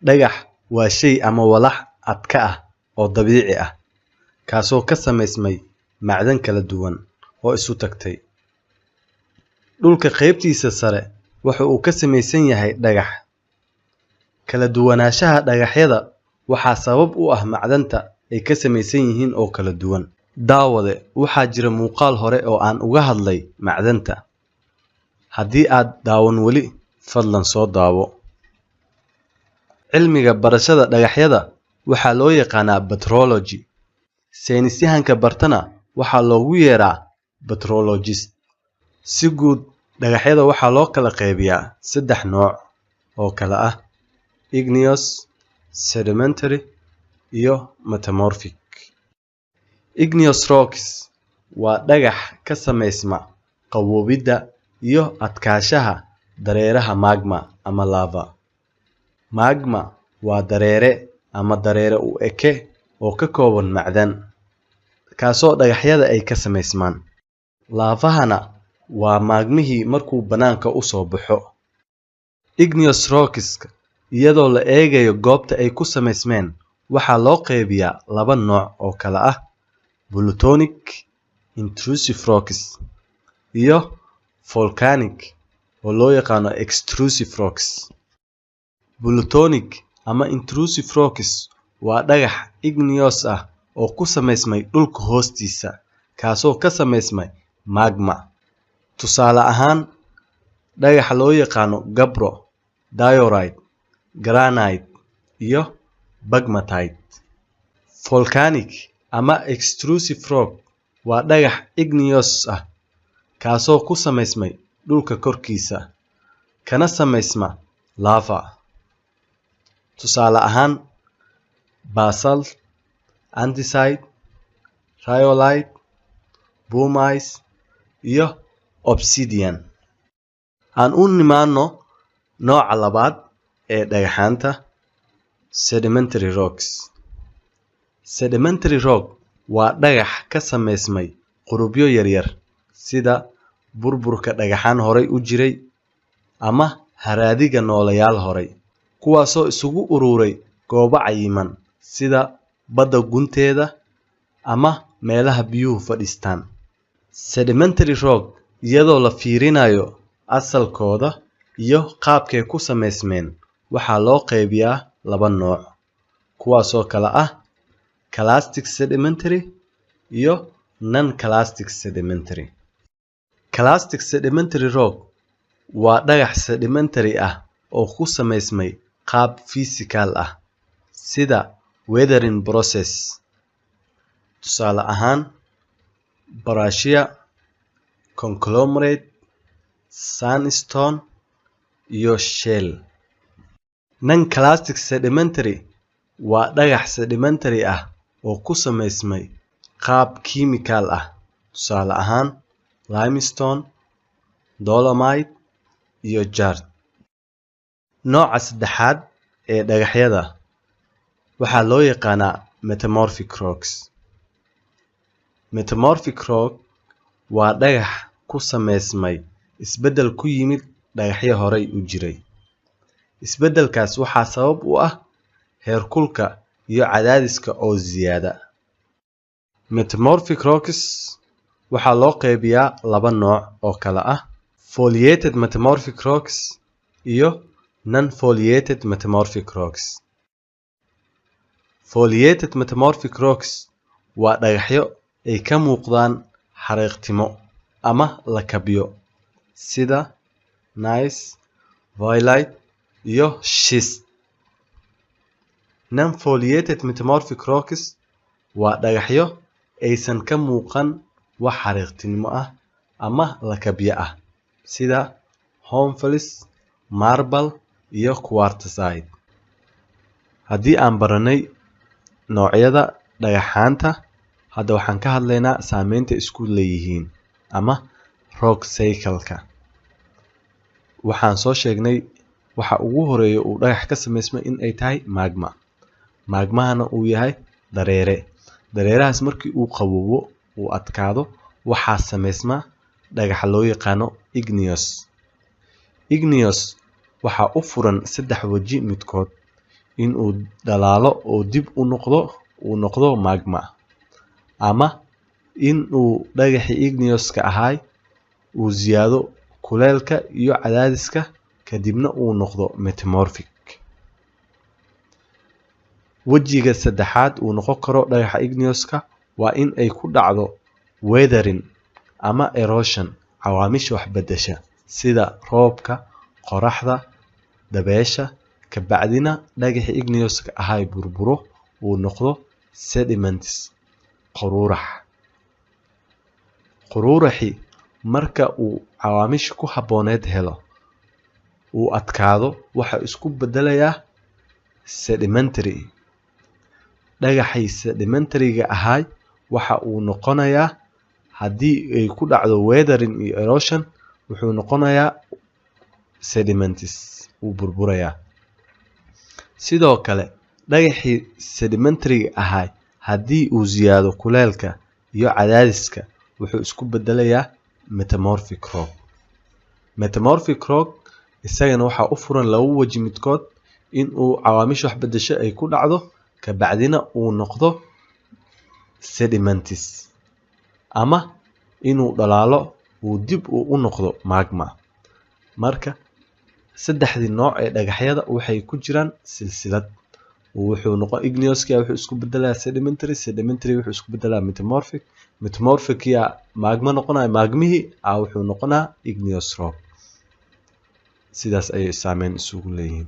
Dhagax waa shay ama walax adka ah oo dabiici ah, kaasoo ka samaysmay macdan kala duwan oo isu tagtay. Dhulka qaybtiisa sare waxa uu ka samaysan yahay dhagax. Kala duwanaanshaha dhagaxyada waxaa sabab u ah macdanta ay ka samaysan yihiin oo kala duwan. Daawade, waxaa jira muuqaal hore oo aan uga hadlay macdanta. Haddii aad daawan weli, fadlan soo daawo. Cilmiga barashada dhagaxyada waxaa loo yaqaanaa petrology. Saynisyahanka bartana waxaa loogu yeeraa petrologist. Si guud, dhagaxyada waxaa loo kala qaybiyaa saddex nooc oo kala ah igneous, sedimentary, iyo metamorphic. Igneous rocks waa dhagax ka samaysma qaboobidda iyo adkaanshaha dareeraha magma ama lava. Magma waa dareere ama dareere u eke oo ka kooban macdan, kaasoo dhagaxyada ay ka samaysmaan. Laavahana waa magmihii markuu bannaanka u soo baxo. Igneous rocks, iyadoo la eegayo goobta ay ku samaysmeen, waxaa loo qaybiyaa laba nooc oo kala ah plutonic intrusive rocks iyo volcanic oo loo yaqaano extrusive rocks. Plutonic ama intrusive rocks waa dhagax igneous ah oo ku samaysmay dhulka hoostiisa, kaasoo ka samaysmay magma. Tusaale ahaan, dhagaxa loo yaqaano gabbro, diorite, granite iyo pegmatite. Volcanic ama extrusive rock waa dhagax igneous ah kaasoo ku samaysmay dhulka korkiisa, kana samaysma lava. Tusaale ahaan, basalt, andesite, rhyolite, pumice iyo obsidian. Aan u nimaano nooca labaad ee dhagaxaanta, sedimentary rocks. Sedimentary rock waa dhagax ka samaysmay qurubyo yaryar, sida burburka dhagaxaan horay u jiray ama haraadiga nooleyaal horay, kuwaasoo isugu ururay goobo cayiman sida badda gunteeda ama meelaha biyuhu fadhiistaan. Sedimentary rock, iyadoo la fiirinayo asalkooda iyo qaabkay ku samaysmeen, waxaa loo qaybiyaa laba nooc, kuwaasoo kala ah clastic sedimentary iyo non-clastic sedimentary. Clastic sedimentary rock waa dhagax sedimentary ah oo ku samaysmay qaab physical ah, sida weathering process. Tusaale ahaan, breccia, conglomerate, sandstone iyo shale. Non-clastic sedimentary waa dhagax sedimentary ah oo ku samaysmay qaab kiimikaal ah. Tusaale ahaan, limestone, dolomite iyo chert. Nooca saddexaad ee dhagaxyada waxaa loo yaqaanaa metamorphic rocks. Metamorphic rock waa dhagax ku samaysmay isbeddel ku yimid dhagaxyo horay u jiray. Isbeddelkaas waxaa sabab u ah heerkulka iyo cadaadiska oo siyaada. Metamorphic rocks waxaa loo qaybiyaa laba nooc oo kala ah foliated metamorphic rocks iyo non-foliated metamorphic rocks. Foliated metamorphic rocks waa dhagaxyo ay ka muuqdaan xariiqtimo ama lakabyo, sida gneiss, phyllite iyo schist. Non-foliated metamorphic rocks waa dhagaxyo aysan ka muuqan wax xariiqtimo ah ama lakabyo ah, sida hornfels, marble iyo quartzite. Haddii aan baranay noocyada dhagaxaanta, hadda waxaan ka hadlaynaa saameynta isku leeyihiin ama rock cycle-ka. Waxaan soo sheegnay waxa ugu horeeya uu dhagax ka samaysmay in ay tahay magma, magmahana uu yahay dareere. Dareerahaas markii uu qaboobo, uu adkaado, waxaa samaysma dhagaxa loo yaqaano igneous. Igneous waxaa u furan saddex waji midkood: inuu dhalaalo oo dib u noqdo, uu noqdo magma, ama inuu dhagaxii igneouska ahaay uu ziyaado kuleelka iyo cadaadiska, kadibna uu noqdo metamorphic. Wejiga saddexaad uu noqon karo dhagaxa igneouska waa in ay ku dhacdo weathering ama erosion, cawaamisha wax bedesha sida roobka, qoraxda, dabeesha, kabacdina dhagaxii igneouska ahaay burburo, uu noqdo sediments, quruurax. Quruuraxi marka uu cawaamisha ku habbooneed helo, uu adkaado, waxa isku bedelayaa sedimentary. Dhagaxii sedimentary-ga ahaay waxa uu noqonayaa, haddii ay ku dhacdo weathering iyo erosion, wuxuu noqonayaa sediments, wuu burburayaa. Sidoo kale dhagaxii sedimentary-ga ahaay haddii uu ziyaado kuleelka iyo cadaadiska, wuxuu isku bedelayaa metamorphic rock. Metamorphic rock isagana waxaa u furan laba waji midkood: in uu cawaamisha wax bedesho ay ku dhacdo, kabacdina uu noqdo sediments, ama inuu dhalaalo, uu dib uu u noqdo magma. Marka saddexdii nooc ee dhagaxyada waxay ku jiraan silsilad. Wuxuu noqon igneouska wuxuu isku bedelayaa sedimentary, sedimentary wuxuu isku bedelayaa metamorphic, metamorphic yaa magma noqonaya, magmihii wuxuu noqonaa igneous rock. Sidaas ayay saameyn isugu leeyihiin.